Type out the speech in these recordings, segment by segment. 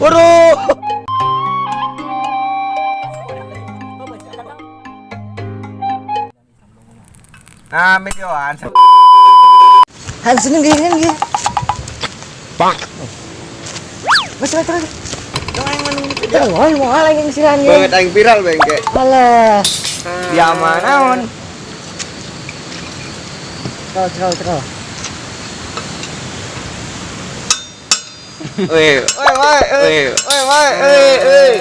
Waduh. Nah, videoan. Han seneng gini gini. Pak. Mas mas mas. Oh, mau alang yang siran ya. Banget aing viral bengke. Alah. Dia mah naon? Cekel cekel cekel. Weh, weh, weh, weh, weh, weh, weh.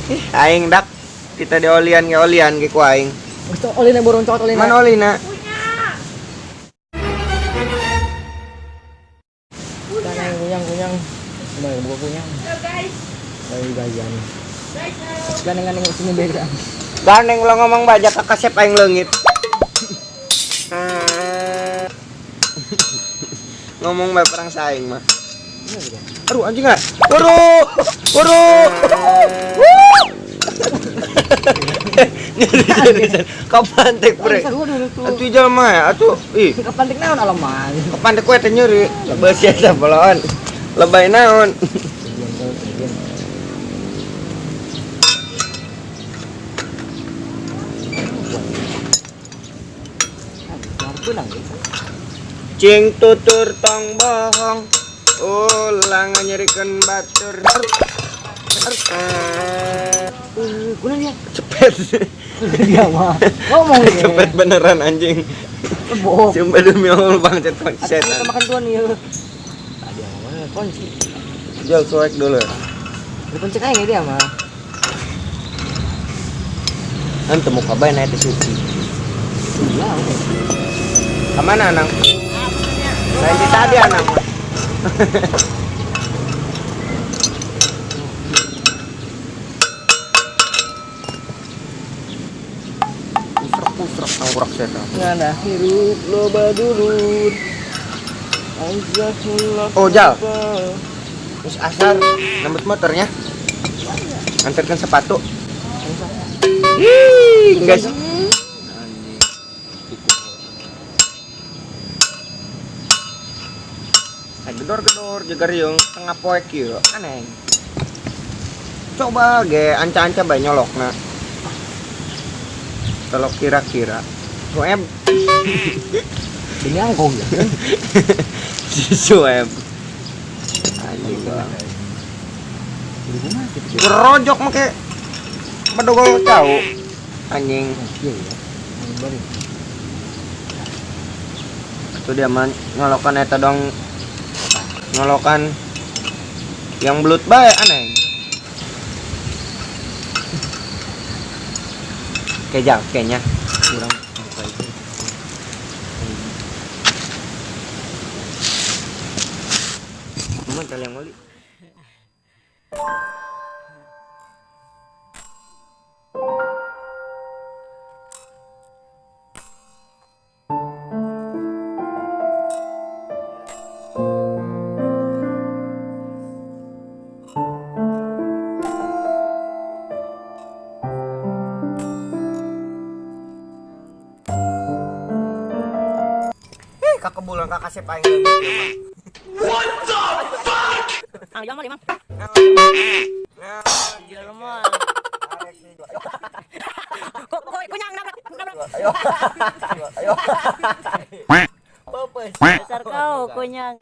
Ih, aing dak kita diolian ge olian ge ku aing. Geus olina borong cokot olina. Mana olina? Punya. Kunyang kunyang. Kunyang buka kunyang. Halo guys. Lagi bagian. Guys. Gandeng-gandeng sini beda. Gandeng ulah ngomong bajak ka kasep aing leungit. Ngomong bae perang saing mah. Aduh anjing ah. Waduh. Waduh. Kapantek bre. Atuh jelema ya atuh. Ih, Kapantek naon alaman. kapantek we teh nyeri. Beusi eta boloan. Lebay naon. Cing tutur tong bohong. Ulang nyerikeun batur. Kuna dia. Cepet. Dia mah. Ngomong dia. Cepet beneran anjing. Bohong. Sumpah demi Allah bang cet Kita makan tuan ya. Tadi yang mana kunci. Jual cuek dulu. Dikunci aja dia mah. Kan temu kabae naik suci. Iya, oke. Kemana anang? Lain di tadi anang. Usrok-usrok tangkurak setan. Ngana hirup loba dulur. Oh, Jal. Terus asar nambut motornya. Antarkan sepatu. Ih, enggak sih. Gedor-gedor jaga riung tengah poek ieu aneh. Coba ge anca-anca bae nyolokna. Kalau kira-kira Sueb. Ini angkong ya. Si Sueb. Anjing. Gerojok make bedogol cau. Anjing. Iya ya. Itu dia mah nyolokan eta dong. Nyolokan yang belut bae aneh. Kejang kayaknya kurang buka itu. Cuman kali yang oli. Kakebulan kakak kasep aing. What the fuck? Ah, jangan mah. Jelema. Kok kunyang nabrak nabrak. Ayo. Ayo. Besar kau kunyang.